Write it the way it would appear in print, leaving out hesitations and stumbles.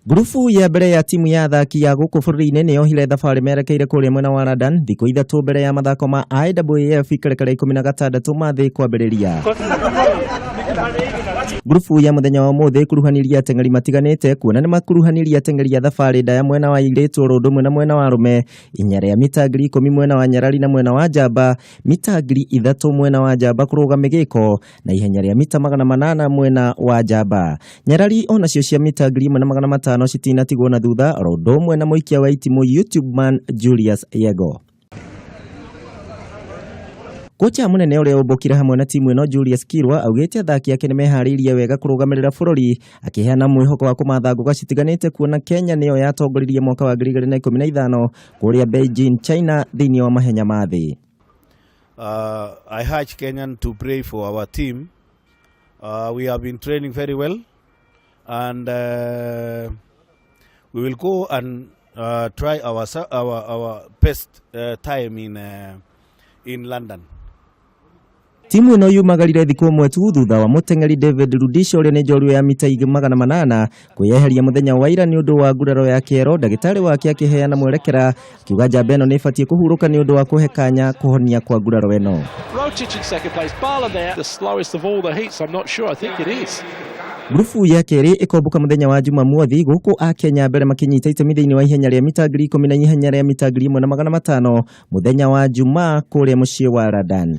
Ngurubu ya mbere ya timu ya athaki ya gũkũ bũrũri-inĩ nĩ yohire thabarĩ merekeire kũrĩa mwena wa London thikũ 3 mbere ya mathako ma IAAF ikerekera 16 ma thĩ kwambĩrĩria. Ngurubu ya mũthenya wa ũmũthĩ ĩkuruhanirie ateng'eri matiganĩte kuona nĩ makuruhanirie ateng'eri a thabarĩ ndaya mwena wa airĩtu oro ũndũ ũmwe na mwena wa arũme, ihenya rĩa mita 10,000 mwena wa nyarari na mwena wa njamba, mita 3,000 mwena wa njamba kũrũga mĩgĩko na ihenya rĩa mita 800 mwena wa njamba. Nyarari onacio cia mita 1,500 citinatigwo na thutha oro ũndũ ũmwe na mũikia wa itimũ YouTube man Julius Yego. Kocha mũnene ũrĩa ũmbũkire hamwe na timu ĩno Julius Kirwa augĩte athaki ake nĩmeharĩirie wega kũrũgamĩrĩra bũrũri akĩheana mwĩhoko wa kũmatha ngũga citiganĩte kuona Kenya nĩyo yatongoririe mwaka wa 2015 kũrĩa Beijing, China thĩinĩ wa mahenya ma thĩ. I urge Kenyan to pray for our team. We have been training very well, and we will go and try our best time in London. Timu ĩno yumagarire thikũ ĩmwe tu thutha wa mũteng'eri David Rudisha ũrĩa nĩ njorua ya mita 800 kwĩyeheria mũthenya wa ira nĩ ũndũ wa nguraro ya kĩero. Ndagĩtarĩ wake akĩheana mwerekera akiuga njamba ĩno nĩ ĩbatiĩ kũhurũka nĩ ũndũ wa kũhe kanya kũhonia kwa nguraro ĩno. Rotich in second place. Barla there, the slowest of all the heats. I'm not sure. I think it is. Ngurubu ya kerĩ ĩkombũka mũthenya wa Jumamothi gũkũ a Kenya mbere makĩnyita itemi thĩinĩ wa ihenya rĩa mita 10,000 na ihenya rĩa mita 1,500 mũthenya wa Jumaa kũrĩa mũciĩ wa London.